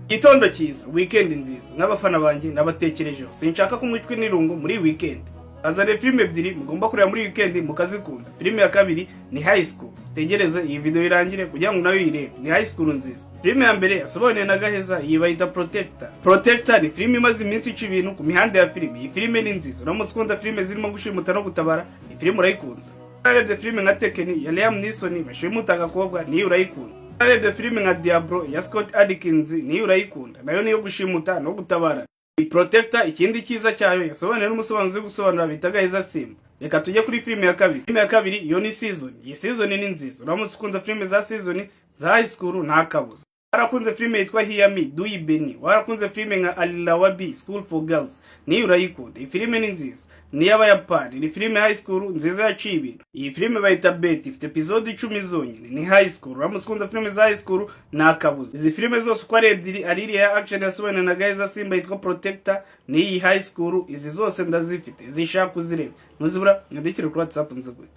Gitondo cyiza, weekend nziza. N'abafana banjye nabatekerejeho, sinshaka ko mwicwa n'irungu muri weekend. Azane filime ebyiri mugomba kureba muri weekend mukazikunda. Filime ya kabiri ni High School. Tegereze iyi video irangire kugira ngo nawe uyirebe. Ni High School nziza. Filime ya mbere yasobanuye na Gaheza, iyi bayita Protector. Protector ni filime imaze iminsi ica ibintu ku mihanda ya filime. Iyi filime ni nziza. Uramutse ukunda filime zirimo gushimuta no gutabara, iyi filime urayikunda. Urebye filime nka Taken ya Liam Neeson bashimuta agakobwa, niyo urayikunda. Urebye filime nka Diablo ya Scott Adkins, niyo urayikunda, nayo niyo gushimuta no gutabara. Iyi Protector, ikindi cyiza cyayo, yasobanuye n'umusobanuzi gusobanura bita Gaheza Simba. Reka tujye kuri filime ya kabiri. Filime ya kabiri yo ni Season. Iyi Season ni nziza. Uramutse ukunda filime za season za high school, nta kabuza. Warakunze filime yitwa Hear Me Do You Beni, warakunze filime nka Alilawabi School for Girls, niyo urayikunda. Iyi filime ni nziza, ni iy'Abayapani, ni filime high school nziza yaciye ibintu. Iyi filime bayita Bet, ifite episode 10 zonyine, ni high school. Uramutse ukunda filime za high school, nta kabuza. Izi filime zose uko ari ebyiri, ari iriya ya action yasobanuwe na Gaheza Simba yitwa Protector n'iyi High School, izi zose ndazifite. Zishaka kuzireba, ntuzibura, nyandikire kuri WhatsApp nziguhe.